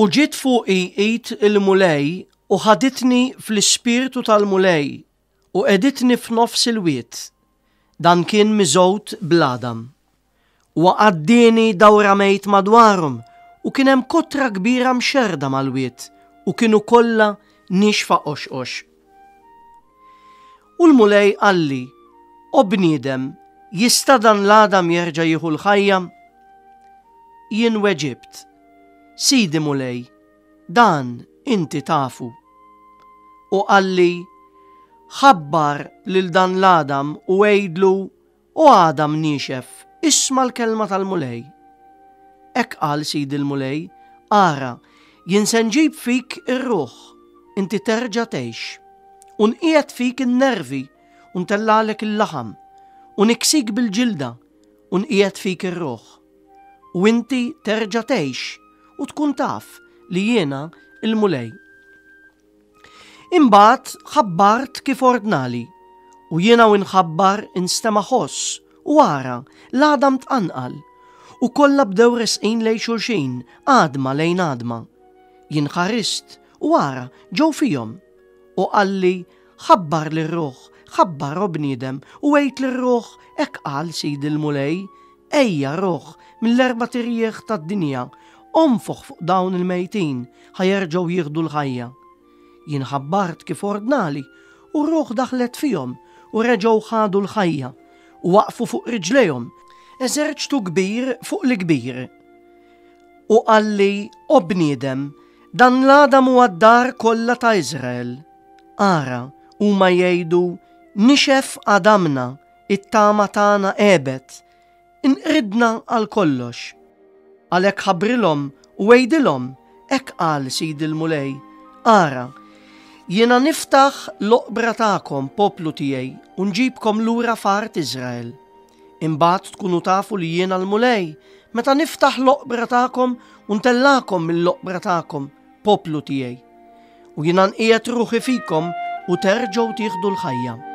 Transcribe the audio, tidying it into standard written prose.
U ġiet fuqi id il-Mulej u ħaditni fl-ispirtu tal-Mulej u qegħditni f'nofs il-wied. Dan kien miżgħud bl-għadam. U għaddieni dawra mejt madwarhom u kien hemm kotra kbira mxerrda mal-wied u kienu kollha niexfa qoxqox. U l-Mulej qalli, O bniedem, jista' dan l-għadam jerġa' jieħu l-ħajja? Jien weġibt, Sidi Mulej, dan inti tafu. U qalli, Ħabbar lil dan l-għadam u għidlu, O għadam niexef, isma' l-kelma tal-Mulej. Hekk qal Sidi l-Mulej, Ara, jien se nġib fik ir-ruħ, inti terġa' tgħix. U nqiegħed fik in-nervi u ntellagħlek il-laħam, u niksik bil-ġilda u nqiegħed fik ir-ruħ. U inti terġa' tgħix u tkun taf li jiena l-Mulej. Imbagħad ħabbart kif ordnali, u jiena u nħabbar instema' ħoss, u ara, l-għadam tqanqal, u kollha bdew resqin lejn xulxin, għadma lejn għadma. Jien ħarist, u ara, ġew fihom. U qalli, Ħabbar lir-ruħ, ħabbar, o bniedem, u għid lir-ruħ, hekk qal Sidi l-Mulej, Ejja, ruħ, mill-erbat irjieħ tad-dinja, onfoħ fuq dawn il-mejtin, ħa jerġgħu jieħdu l-ħajja. Jien ħabbart kif ordnali, u r-ruħ daħlet fihom, u reġgħu ħadu l-ħajja, u waqfu fuq riġlejhom, eżerċtu kbir fuq l-kbir. U qalli, O bniedem, dan l-għadam huwa d-dar kollha ta' Iżrael. Ara, huma jgħidu, Nixef għadamna, It-tama tagħna għebet, inqridna għal kollox. Għalhekk ħabbrilhom u għidilhom, Hekk qal Sidi l-Mulej, Ara, jiena niftaħ l-oqbra tagħkom, poplu tiegħi, u nġibkom lura f'art Iżrael. Imbagħad tkunu tafu li jiena l-Mulej, meta niftaħ l-oqbra tagħkom u ntellagħkom mill-oqbra tagħkom, poplu tiegħi. U jiena nqiegħed ruħi fikom u terġgħu tieħdu l-ħajja.